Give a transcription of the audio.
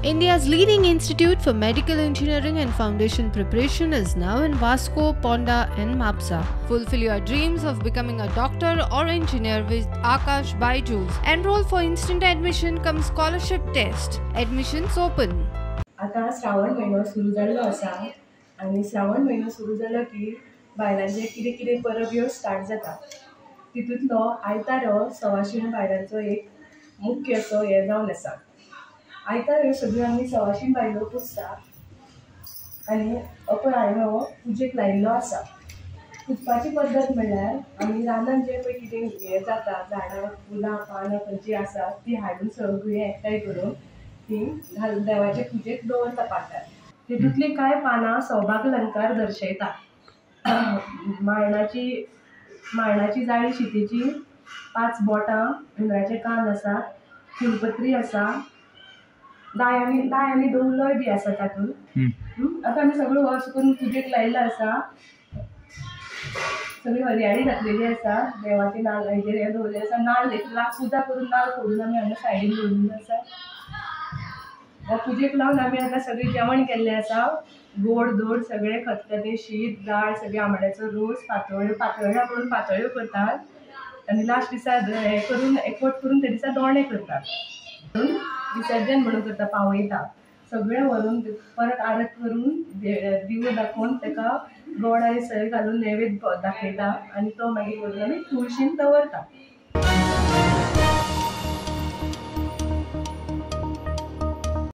India's leading institute for medical engineering and foundation preparation is now in Vasco, Ponda and Mapsa. Fulfill your dreams of becoming a doctor or engineer with Aakash Byju's. Enroll for instant admission cum scholarship test. Admissions open. आता श्रावण म्हयनो सुरू जाल्लो आसा आनी श्रावण म्हयनो सुरू जालो की बायलांचे कितें कितें परब ह्यो स्टार्ट जाता. तितूंतलो आयतार हो सवाशीण बायलांचो एक मुख्य असो हें जावन आसा. आयतार ह्यो सगळ्यो आमी सवाशीण बायलो पुजता आनी अपर आयलो पुजेक लायिल्लो आसा. पुजपाची पद्दत म्हणल्यार आमी रानान जें पळय कितें हें जाता, झाडां फुलां पानां खंयचीं आसा ती हाडून सगळीं एकठांय करून ती घालून देवाचे पुजेक दवरता पाटार. तितूंतलीं कांय पानां सौभाग्य अलंकार दर्शयता. माळणाची जाळी शितेची 5 बोटां, हुंदराचे कान आसा, फुलपत्री आसा, दाय आनी दवलोय बी आसा तातूंत. आतां आमी सगळो हो अशें करून पुजेक लायिल्लो आसा. सगळी हरयाळी घातलेली आसा. देवाचे नाल्ल हेजेर हें दवरलें आसा. नाल्ल एक पुजा करून नाल्ल फोडून आमी हांगा सायडीन दवरिल्लो आसा. हो पुजेक लावन आमी आतां सगळें जेवण केल्लें आसा. गोड धोड सगळें खतखतें, शीत, दाळ, सगळें आंबाड्याचो रोस, पातोळ्यो पातोळ्यो म्हणून पातोळ्यो करतात आनी लास्ट दिसा हें करून एकवट करून त्या दिसा दोणे करतात. म्हणून विसर्जन म्हणून करता, पावयता. सगळें व्हरून परत आरत करून दिवो दाखोवन ताका गोड आनी सय घालून नैवेद्य दाखयता आनी तो मागीर व्हरून आमी तुळशीन दवरता.